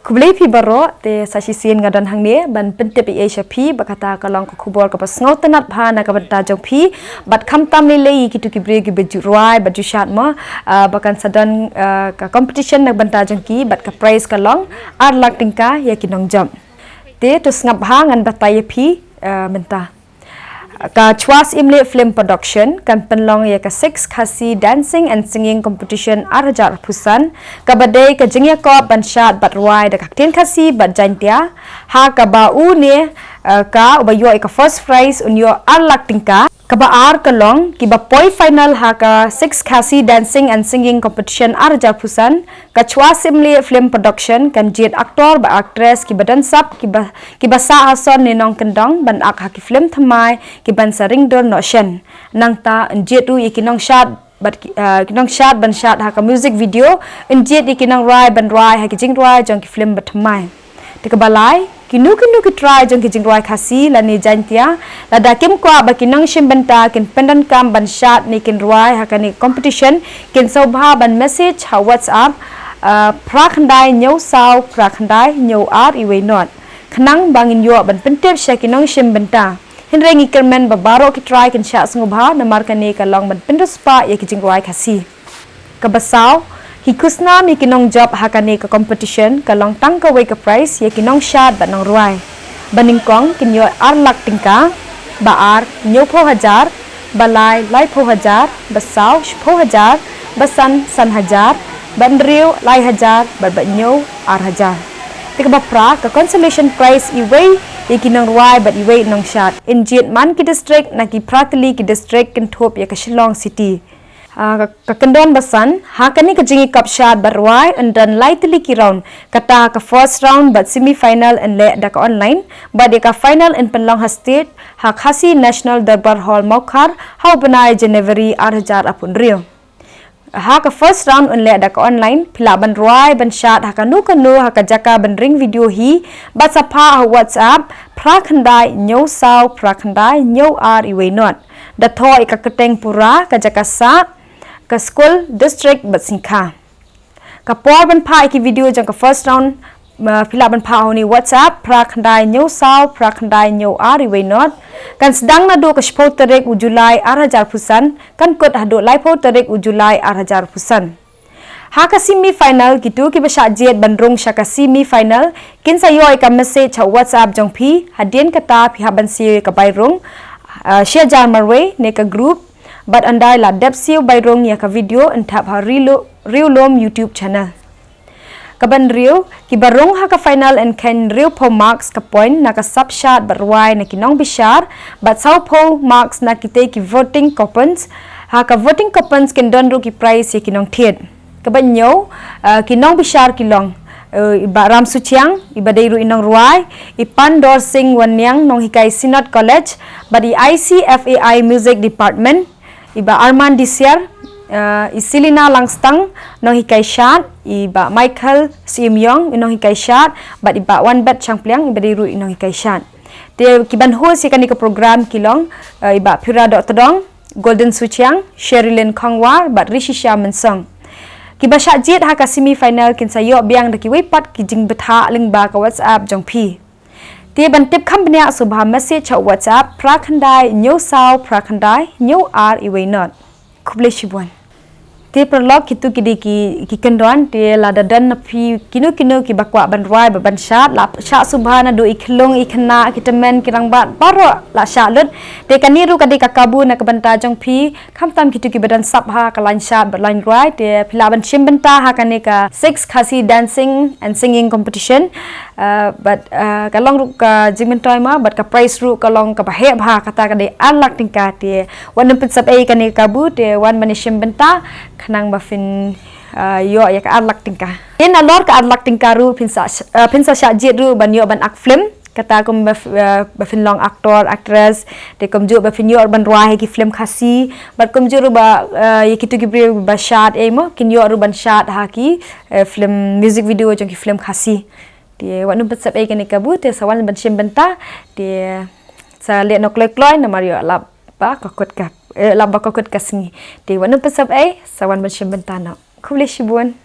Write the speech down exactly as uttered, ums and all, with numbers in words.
Khublei phi baroh, te sa shisien nga don hangne ban pyntip ei ei sha phi ba kata ka long ka khubor kaba sngewtynnat bha na ka bynta jong phi, bad khamtam lei lei ïa kitu ki briew kiba ju rwai bad ju shad mo, ah, ba kan sa don, ah, ka competition na ka bynta jong ki bad ka prize ka long ar lak tyngka ïa ki nongjop. Te to sngap bha, ngan batai ïa phi, ah, mynta. Ka Chwa Syiemlieh Film Production kan pynlong ïa ka Six Khasi Dancing and Singing Competition ar hajar arphew san, kaba dei ka jingïakop ban shad bad rwai da ka ktien Khasi bad Jaiñtia, ha kaba une, eh, ka uba ïoh ïa ka first prize un ïoh ar lak tyngka. Kaba ar ka long, kiba poi final ha ka Six Khasi Dancing and Singing Competition ar hajar arphew san, ka Chwa Syiemlieh Film Production kan jied actor bad actress kiba don sap, kiba, kiba sah ha son ne nongkyndong ban ak ha ki film thymmai kiban sa ring dur noh shen. Nangta yn jied ruh ïa ki nongshad bad ki, ah, ki nongshad ban shad ha ka music video, yn jied ïa ki nongrwai ban rwai ha ki jingrwai jong ki film ba thymmai. Te kaba lai, kino kino ki trai jong ki jingrwai Khasi lane Jaiñtia, lada kim kwah ba ki nongshim bynta kin pyndonkam ban shad ne kin rwai ha kane ka competition, kin sngewbha ban message ha WhatsApp, ah, phra khyndai hynñiew saw phra khyndai hynñiew ar iwei not, khnang ba ngin ïoh ban pyntip sha ki nongshim bynta. Hynrei ngi kyrmen ba baroh ki trai kin shah sngewbha, namar kane ka long ban pynriewspah ïa ki jingrwai Khasi. Kaba saw, ki khusnam ïa ki nongjop ha kane ka competition ka long tang kawei ka prize ïa ki nongshad bad nongrwai. Ba nyngkong kin ïoh ar lak tyngka, ba ar hynñiewphew hajar, ba lai laiphew hajar, ba saw shiphew hajar, ba san san hajar, ba hynriew lai hajar, bad ba hynñiew ar hajar. Te kaba phra, ka consolation prize iwei ïa ki nongrwai bad iwei nongshad. Yn jied man ki district, na ki phra tylli ki district kynthup ïa ka Shillong City. Ah, ka, ka kyndon ba san, ha kane ka jingïakop shad bad rwai yn don lai tylli ki round, kata ka first round bad semi final yn leh da ka online, bad ïa ka final yn pynlong ha stage, ha Khasi National Durbar Hall Mawkhar, ha u bnai January ar hajar arphew hynriew. Ha ka first round yn leh da ka online, phi lah ban rwai ban shad ha kano kano ha ka jaka ban ring video hi, bad sa phah ha WhatsApp, phra khyndai hynñiew saw phra khyndai hynñiew ar iwei not. Da thoh ïa ka kyrteng pura, ka jaka sah, ka skul, district bad syngkha. Ka por ban phah ïa ki video jong ka first round, ma, phi lah ban phah ha une WhatsApp, phra khyndai hynñiew saw phra khyndai hynñiew ar iwei not. Kan sdang naduh ka shiphew tarik u July ar hajar arphew san, kan kut haduh laiphew tarik u July ar hajar arphew san. Ha ka semi final, kito kiba shah jied ban rung sha ka semi final kin sa ïoh ïa ka message ha WhatsApp jong phi, hadien kata phi hap ban siew ïa ka bai rung, ah, shi hajar marwei ne ka group, bad ynda la dep siew bai rung ïa ka video yn thap ha Riewlum, Riewlum YouTube channel. Kaba hynriew, kiba rung ha ka final yn kheiñ hynriewphew marks ka point na ka sap shad bad rwai na ki nongbishar, bad sawphew marks na kitei ki voting coupons. Ha ka voting coupons kin don ruh ki prize ïa ki nongthied. Kaba hynñiew, eh, ki nongbishar ki long, eh, i Bah Ram Suchiang, iba dei ruh i nongrwai, i Pandor Singh Wanniang, nonghikai Synod College, bad i I C F A I Music Department, i Bah Arman Disiar, eh, i Selina Langstang, nonghikai shad, i Bah Michael Syiem Yong, i nonghikai shad, bad i Bah Wanbet Shangpliang, iba dei ruh i nonghikai shad. Te kiban host ïa kane ka program ki long, eh, i Bah Phira Dohtdong, Golden Suchiang, Sherilyn Khongwar, bad Rishisha Mynsong. Kiba shah jied ha ka semi final kin sa ïoh biang da kiwei pat ki jingbthah lyngba ka WhatsApp jong phi. Te ban tip kham bniah sngewbha message ha WhatsApp phra khyndai hynñiew saw phra khyndai hynñiew ar iwei not. Khublei shibun. Te paralok, kito ki dei ki, ki kyndon, te lada don na phi kino kino kiba kwah ban rwai bad ban shad, la shah sngewbha naduh i khyllung, i khynnah, ki tymmen, ki rangbah, baroh la shah lut. Te kane ruh ka dei ka kabu na ka bynta jong phi, khamtam kito kiba don sap ha ka lain shad bad lain rwai, te phi lah ban shim bynta ha kane ka Six Khasi Dancing and Singing Competition. Uh, bad, uh, ka long ruh ka jingmyntoi ma, bad ka prize ruh ka long kaba heh bha, kata ka dei ar lak tyngka. Te wat nym pynsep ei kane ka kabu, te wan ban ïashim bynta, khnang ba phin, uh, ïoh ïa ka ar lak tyngka. Te nalor ka ar lak tyngka ruh phin sa, uh, phin sa shah jied ruh ban ïoh ban ak film. Kata kum ba, uh, ba phin long actor, actress, te kumjuh ba phin ïoh ban rwai ha ki film Khasi, bad kumjuh ruh ba, uh, ïa kito ki briew ba shad ei mo, kin ïoh ruh ban shad ha ki, uh, film, music video jong ki film Khasi. Te wat nym pynsep ei kane ka kabu, te sa wan ban shim bynta, te sa leh noh kloi kloi, namar ïoh lap ba ka kut ka, eh, lap ba ka kut ka sngi. Te wat nym pynsep ei, sa wan ban shim bynta noh. Khublei shibun.